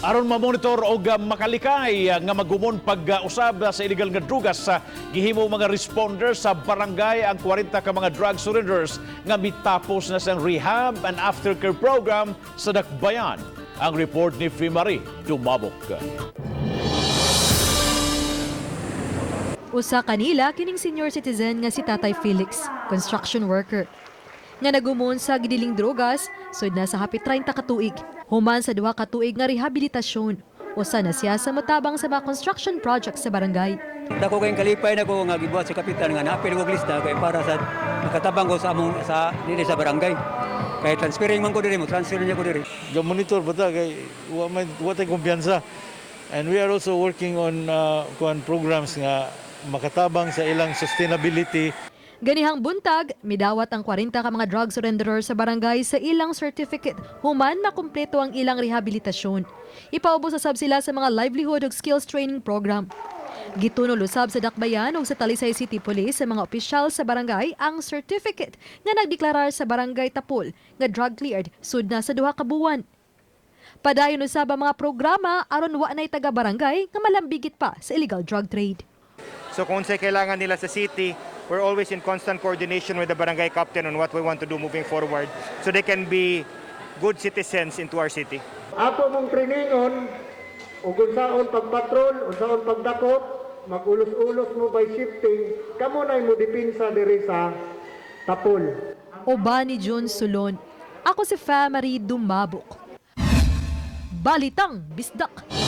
Aron mamonitor og makalikay nga magumon pag-usab sa illegal nga drugas sa gihimo mga responders sa barangay ang 40 ka mga drug surrenderers nga mitapos na sa rehab and aftercare program sa Dakbayan. Ang report ni Fimari Dumabok. Usa kanila kining senior citizen nga si Tatay Felix, construction worker. Nga nagumon sa gidiling drogas, sud na sa hapit 30 ka tuig. Human sa 2 ka tuig nga rehabilitasyon. Usa na siya sa motabang sa mga construction projects sa barangay. Dako kayong kalipay na ko nga gibuhat sa kapitan nga naapil ko og lista kay para sa makatabang ko sa among sa dinhi sa barangay. Kay transferring man ko diri mo, transfer niya ko diri. Ga-monitor ba ta kay wa man wa tay kumpiyansa. And we are also working on kuan programs nga makatabang sa ilang sustainability. Ganihang buntag, midawat ang 40 ka mga drug surrenderer sa barangay sa ilang certificate human makumpleto ang ilang rehabilitasyon. Ipaubos usab sila sa mga livelihood ug skills training program. Gitunol usab sa Dakbayan ug sa Talisay City Police sa mga opisyal sa barangay ang certificate nga nagdeklarar sa Barangay Tapul nga drug cleared sud na sa 2 ka buwan. Padayon usab ang mga programa aron wa nay taga barangay nga malambigit pa sa illegal drug trade. So kung unsay kailangan nila sa city, we're always in constant coordination with the barangay captain on what we want to do moving forward so they can be good citizens into our city. Ato mong trainingon ug unsaon pagpatrol, unsaon pagdakop, magulos-ulos mo by shifting, kamo nay mo dipinsa diri sa Tapul. Uban ni Jun Sulon. Ako si Famary Dumabok. Balitang Bisdak.